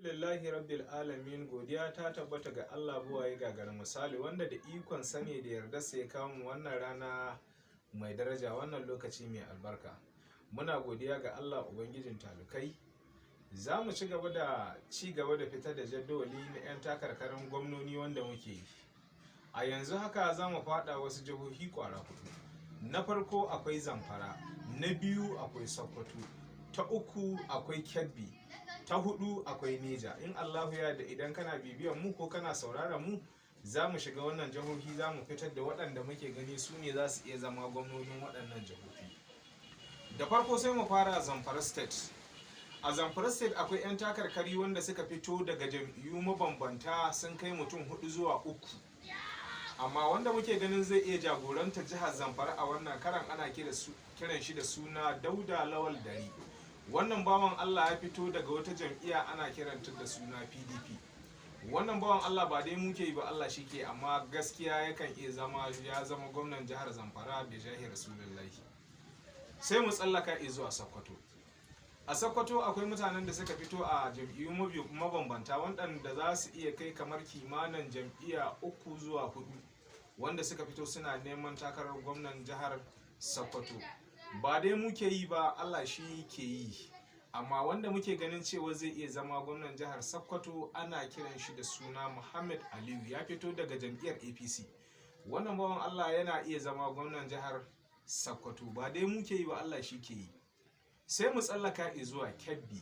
Lillahi rabbil alamin, godiya ta tabbata ga Allah buwaye gagara misali, wanda da ikon sani da yarda sai ya kawo mu wannan rana mai daraja, wannan lokaci mai albarka. Muna godiya ga Allah ubangijin talukai. Za mu ci gaba da fitar da jadawali na 'yan takarkarin gwamnoni wanda muke yi. A yanzu haka za mu fada wasu jihohi kwara hudu. Na farko akwai Zamfara, na biyu akwai Sokoto, ta uku akwai Kebbi, ta hudu akwai Neja. In Allahu ya da, idan kana bibiyan mu ko kana sauraron mu, za mu shiga wannan jihohi, za mu fitar da waɗanda muke gani su ne za su iya zama gwamnonin waɗannan jihohi. Da farko sai mu fara Zamfara State. A Zamfara State akwai 'yan takarkari wanda suka fito daga jam'iyyu mabambanta, sun kai mutum hudu zuwa uku, amma wanda muke ganin zai iya jagoranta jihar Zamfara a wannan karan ana kiran shi da suna Dauda Lawal Dare. Wannan bawan Allah ya fito daga wata jam'iyya ana kiranta da suna PDP. Wannan bawan Allah, ba dai muke yi ba, Allah shi ke, amma gaskiya yakan iya zama ya zama gwamnan jihar Zamfara bi jahi Rasulullahi. Sai mu tsallaka zuwa Sokoto. A Sokoto akwai mutanen da suka fito a jam'iyyu mabambanta waɗanda za su iya kai kamar kimanin jam'iyya uku zuwa hudu, wanda suka fito suna neman takarar gwamnan jihar Sokoto. Ba dai muke yi ba, Allah shi ke yi, amma wanda muke ganin cewa zai iya zama gwamnan jihar Sokoto ana kiran shi da suna Muhammad Aliyu, ya fito daga jam'iyyar APC. Wannan bawan Allah yana iya zama gwamnan jihar Sokoto. Ba dai muke yi ba, Allah shi ke yi. Sai mu tsallaka zuwa Kebbi.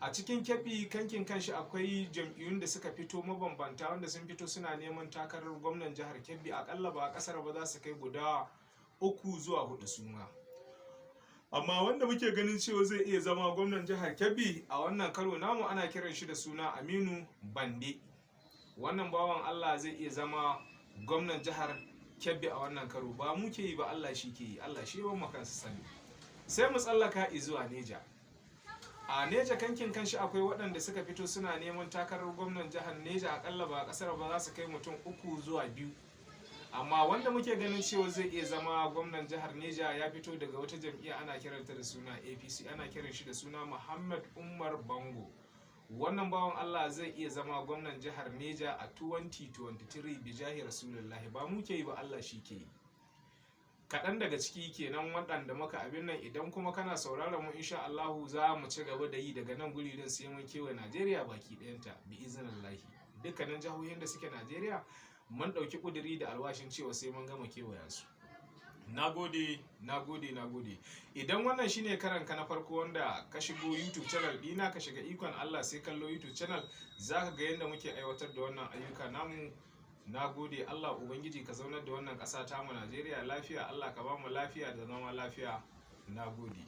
A cikin Kebbi kankin kanshi akwai jam'iyyun da suka fito mabambanta wanda sun fito suna neman takarar gwamnan jihar Kebbi. Akalla ba a kasar ba za su kai guda uku zuwa hudu suma, amma wanda muke ganin cewa zai iya zama gwamnan jihar Kebbi a wannan karo namu ana kiran shi da suna Aminu Bande. Wannan bawan Allah zai iya zama gwamnan jihar Kebbi a wannan karo. Ba muke yi ba, Allah shi ke yi, Allah shi ban kansa sani. Sai mu tsallaka zuwa Neja. A Neja kankin kanshi akwai waɗanda suka fito suna neman takarar gwamnan jihar Neja. Akalla ba a ƙasar ba za su kai mutum uku zuwa biyu, amma wanda muke ganin cewa zai iya zama gwamnan jihar Neja ya fito daga wata jam'iyya ana kiranta da suna APC, ana kiran shi da suna Muhammad Umar Bango. Wannan bawan Allah zai iya zama gwamnan jihar Neja a 2023 bijahi Rasulullahi. Ba muke yi ba, Allah shi ke yi. Kaɗan daga ciki kenan waɗanda maka abin nan. Idan kuma kana sauraron mu, insha Allahu za mu ci gaba da yi daga nan guri din sai mun kewaye Najeriya baki ɗayanta bi iznillahi. Dukkanin jihohin da suke Najeriya mun ɗauki ƙuduri da alwashin cewa sai mun gama kewaya su. Nagode, nagode, nagode. Idan wannan shine karan ka na farko wanda ka shigo YouTube channel ɗina, ka shiga Ikon Allah Sai Kallo YouTube channel, zaka ga yadda muke aiwatar da wannan ayyuka namu. Nagode. Allah ubangiji ka zaunar da wannan ƙasa tamu Najeriya lafiya. Allah ka ba mu lafiya da zama lafiya. Nagode.